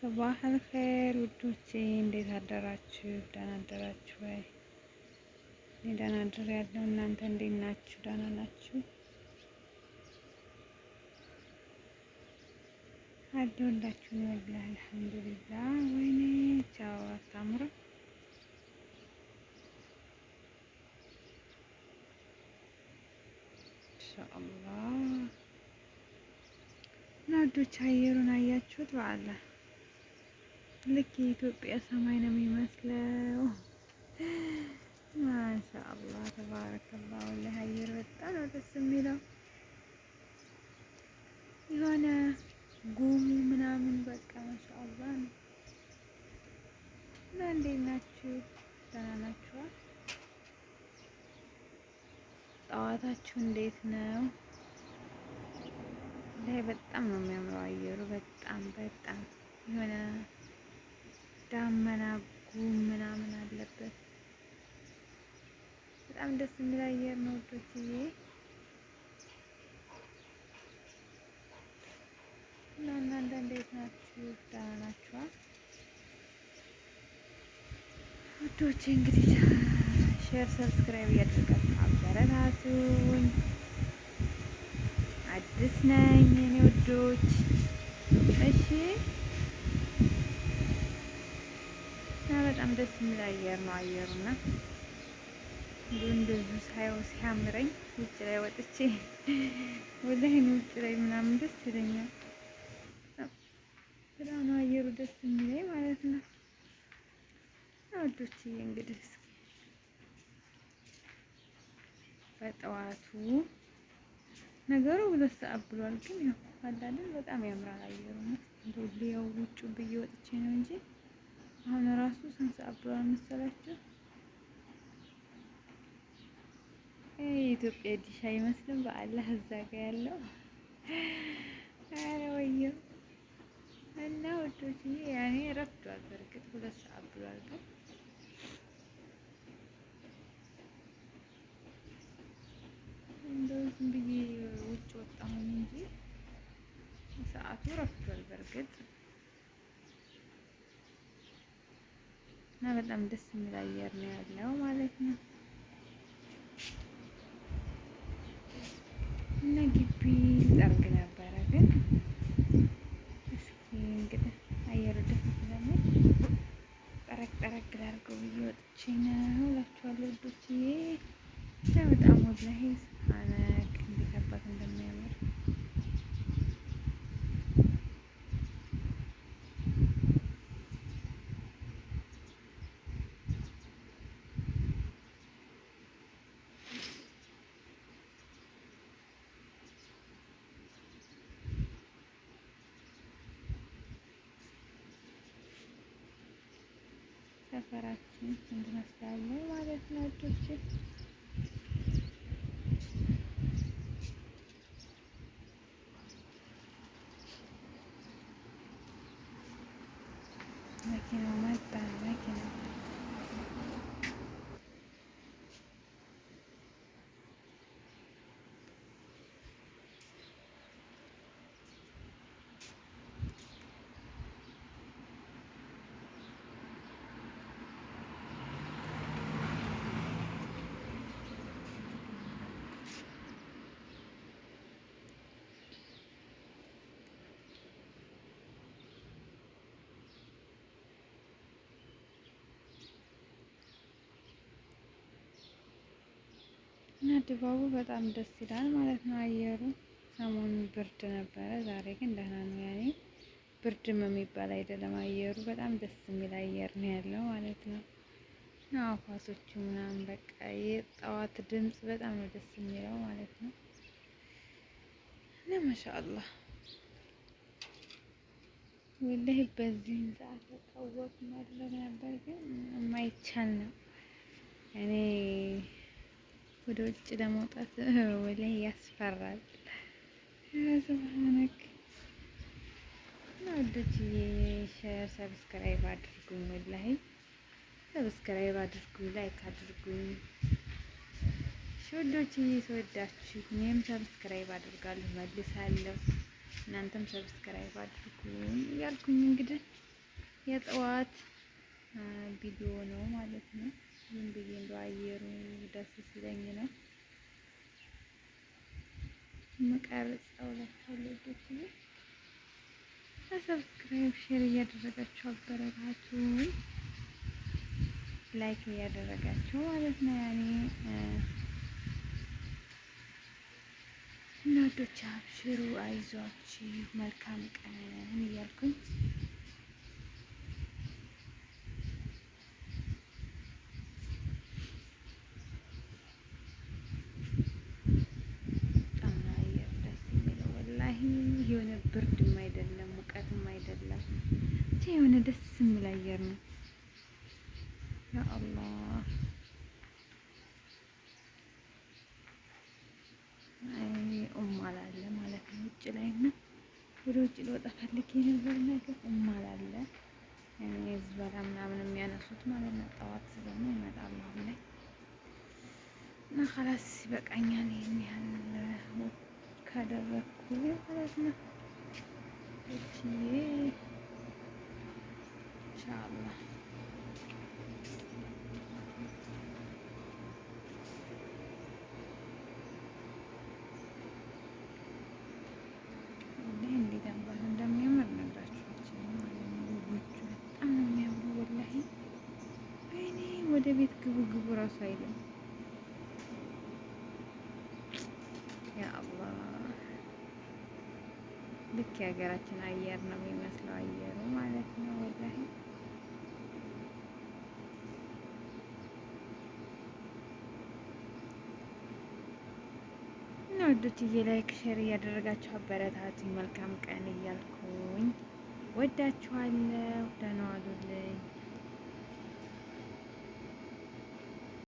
صباح الخير ውዶቼ፣ እንዴት አደራችሁ? ደህና አደራችሁ ወይ? እኔ ደህና አድሬያለሁ። እናንተ እንዴት ናችሁ? ደህና ናችሁ? አለሁላችሁ። ወላሂ አልሐምዱሊላህ። ወይኔ ቻው፣ አታምርም? ኢንሻአላህ። እና ውዶች አየሩን አያችሁት? በአላህ ልክ የኢትዮጵያ ሰማይ ነው የሚመስለው። ማሻአላህ ተባረከላህ። ወላሂ አየር በጣም ነው ደስ የሚለው። የሆነ ጉሙ ምናምን በቃ ማሻአላህ ነው። እና እንዴት ናችሁ? ደህና ናችኋ? ጠዋታችሁ እንዴት ነው? ላይ በጣም ነው የሚያምረው አየሩ። በጣም በጣም የሆነ ዳመና ጉም ምናምን አለበት። በጣም ደስ የሚል አየር ነው ውዶችዬ። እና እናንተ እንዴት ናችሁ? ደህና ናችኋ? ውዶቼ እንግዲህ share፣ subscribe እያደረጋችሁ አበረታቱኝ። አዲስ ነኝ እኔ ውዶች። እሺ እና በጣም ደስ የሚል አየር ነው አየሩና እንዲሁ እንደዚሁ ሳየው ሲያምረኝ ውጭ ላይ ወጥቼ ወላሂ ውጭ ላይ ምናምን ደስ ይለኛል። በጣም ነው አየሩ ደስ የሚለኝ ማለት ነው። ውዶችዬ እንግዲህ እስኪ በጠዋቱ ነገሩ 2 ሰዓት ብሏል፣ ግን ያው አላለን በጣም ያምራል አየሩ። እንደው ሊያው ውጩ ብዬ ወጥቼ ነው እንጂ አሁን ራሱ ስንት ሰዓት ብሏል መሰላችሁ? የኢትዮጵያ ዲሽ አይመስልም። በአላህ እዛ ጋ ያለው ኧረ ወየው። እና ውዶችዬ ያኔ ረፍዷል። በእርግጥ 2 ሰዓት ብሏል፣ ግን እንደው ዝም ብዬ ውጭ ወጣሁኝ እንጂ ሰዓቱ ረፍዷል በእርግጥ። እና በጣም ደስ የሚል አየር ነው ያለው ማለት ነው። እና ግቢ ጠርግ ነበረ፣ ግን እስኪ እንግዲህ አየሩ ደስ ስለሚል ጠረቅ ጠረቅ ላድርገው ብዬ ወጥቼ ነው እላችኋለሁ ውዶችዬ። እና በጣም ወላሂ ስብሓነክ እንዴት አባት እንደሚያምር። ሰፈራችን እንትመስላለን ማለት ነው ውዶቼ። መኪናው መጣ፣ መኪናው። እና ድባቡ በጣም ደስ ይላል ማለት ነው። አየሩ ሰሞኑን ብርድ ነበረ፣ ዛሬ ግን ደህና ነው። ያኔ ብርድም የሚባል አይደለም። አየሩ በጣም ደስ የሚል አየር ነው ያለው ማለት ነው። እና አፏሶቹ ምናምን በቃ የጠዋት ድምጽ በጣም ነው ደስ የሚለው ማለት ነው። እና ማሻአላህ ወላሂ በዚህን ሰዓት በቃ walk ማድረግ ነበር፣ ግን የማይቻል ነው። እኔ ወደ ውጭ ለመውጣት ወላሂ ያስፈራል። سبحانك። እና ውዶችዬ share subscribe አድርጉኝ፣ ወላሂ subscribe አድርጉኝ፣ like አድርጉኝ። ውዶችዬ ስወዳችሁ እኔም subscribe አድርጋለሁ መልሳለሁ። እናንተም subscribe አድርጉኝ እያልኩኝ እንግዲህ የጠዋት ቪዲዮ ነው ማለት ነው። ዝም ብዬ እንደው አየሩ ደስ ሲለኝ ነው የምቀርጸው እላችኋለሁ። ውዶችዬ subscribe፣ share እያደረጋችሁ አበረታቱኝ፣ like እያደረጋችሁ ማለት ነው። ያኔ እና ውዶች አብሽሩ፣ አይዟችሁ፣ መልካም ቀን እያልኩኝ በጣም ነው አየሩ ደስ የሚለው ወላሂ። የሆነ ብርድም አይደለም ሙቀትም አይደለም፣ ብቻ የሆነ ደስ የሚል አየር ነው። ያ አላህ ኡማል አለ ማለት ነው ውጭ ላይ እና ወደ ውጭ ልወጣ ፈልጌ ነበር፣ ነገር ኡማል አለ ዝበላ ምናምን የሚያነሱት ማለት ነው። ጠዋት ስለሆነ ይመጣሉ አሁን ላይ እና ኸላስ ይበቃኛል። ይሄን ያህል ካደረግኩ ማለት ነው እችዬ ኢንሻአላህ ወላሂ እንዴት አባቱ እንደሚያምር ነግራችሁ አልችልም ማለት ነው። ውቦቹ በጣም ነው የሚያምሩ ወላሂ። ወይኔ ወደ ቤት ግቡ ግቡ እራሱ አይልም። ያ አላህ ልክ የሀገራችን አየር ነው የሚመስለው አየሩ ማለት ነው ወላሂ። እና ውዶችዬ like share እያደረጋችሁ አበረታቱኝ። መልካም ቀን እያልኩኝ ወዳችኋለሁ። ደህና ዋሉልኝ።